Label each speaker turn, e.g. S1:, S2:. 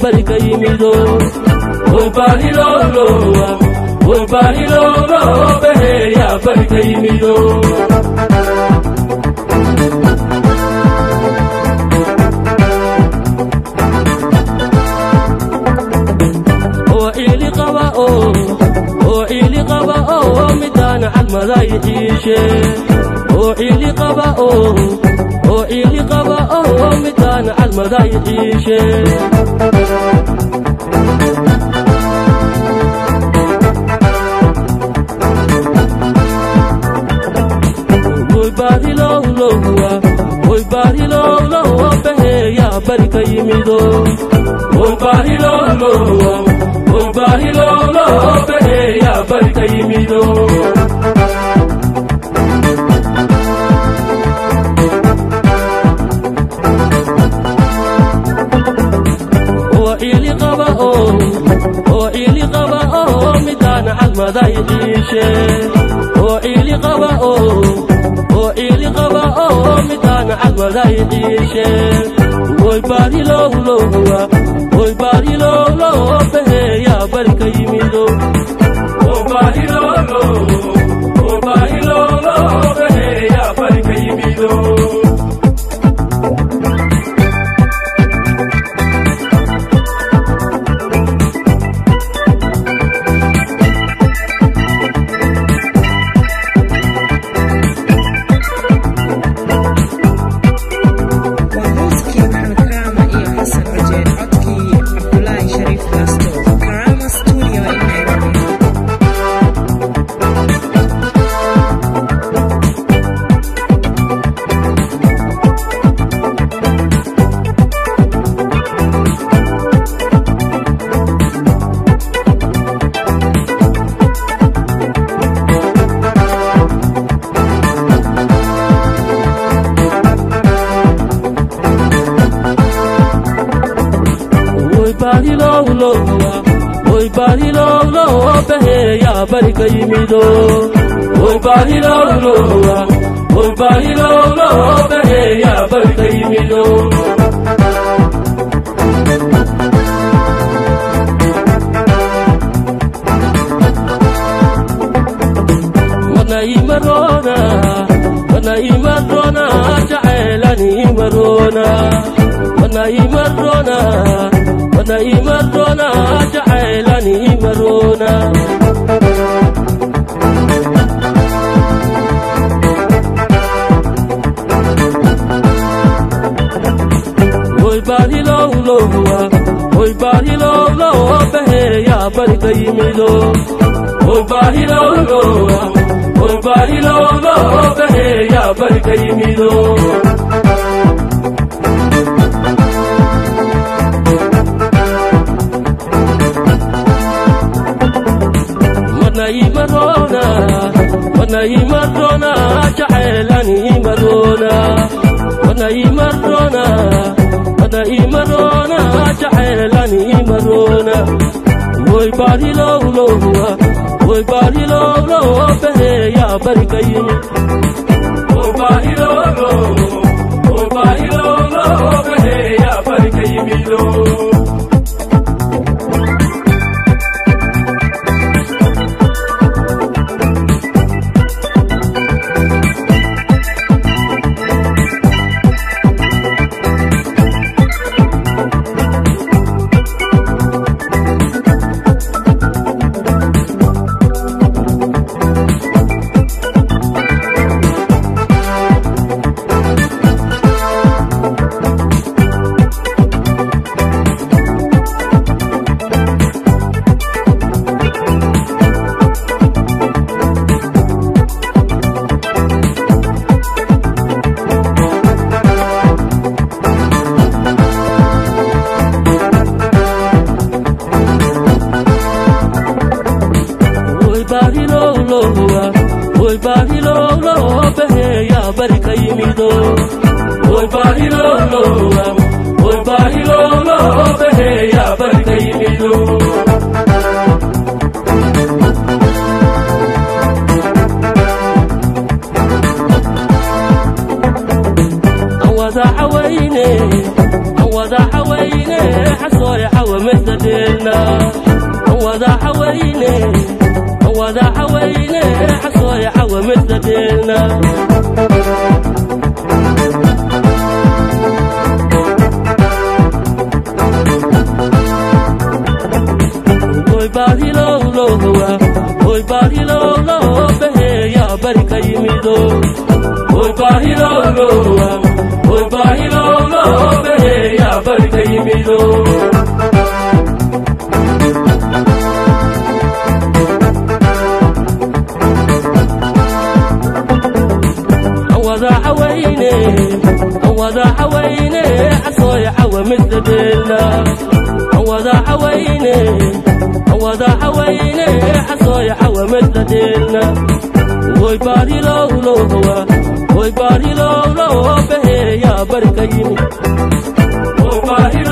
S1: bari ka yimido way baahilowlowa way baahilowlo baheeyaa bari ka yimido oo ili qaba oo midaan calmaday xiishe oo ili qaba oo ili qaba oo midaan calmaday xiishe way baahilowlowa way baahilowlowa baheeyaa bari ka yimido way baahilowlowa way baahilowlo baheeyaa bari ka yimido oo ili qaba oo ili qaba oo midaan calmaday xiishe oo ili qaba oo ili qaba oo midaan calmaday xiishe way baahilowlowa way baahilowlo baheeyaa bari ka yimido way baahilowlo way baahilowlo baheeyaa bari ka yimido
S2: Waa muusikii Maxamed Karaama iyo Xasan Cujeer, codkii Cabdulaahi Shariif Baasto, Karama Studio in Nairobi.
S1: Way baahilowlowa way baahilowlowa baheeyaa bari ka yimido way baahilowlowa way baahilowlowa baheeyaa bari ka yimido mana imarona mana imarona jaceelani imarona mana imarona mana imarona jaceelani imarona way baahilowlowa way baahilowlowa baheeyaa bari ka yimido way baahilowlowa way baahilowlowa baheeyaa bari ka yimido mana imarona mana imarona jaceelani imarona mana imarona mana imarona jaceelani imarona way baahilowlowa way baahilowlowa baheeyaa bari ka yimi way baahilowlo way baahilowlo baheeyaa bari ka yimido way baahilowlowa way baahilowlowa baheeyaa bari ka yimido way baahilowlowa way baahilowlowa baheeyaa bari ka yimido wada cawayne xasooy xawa dheelna, wada xawayne, wada xawayne, xasooy cawa midla dheelna. Oy baahilowlowa, oy baahilowlo beheya bari ka yimido. Oy baahilowlowa, oy baahilowlo beheya bari ka yimido. Wada xawayne, wada xawayne, xasooy cawa midla dheelna. Wada xawayne, wada xawayne, xasooy cawa midla dheelna. Oy baahilowlowa, oy baahilowlo beheya bari ka yimi. Oy baahilo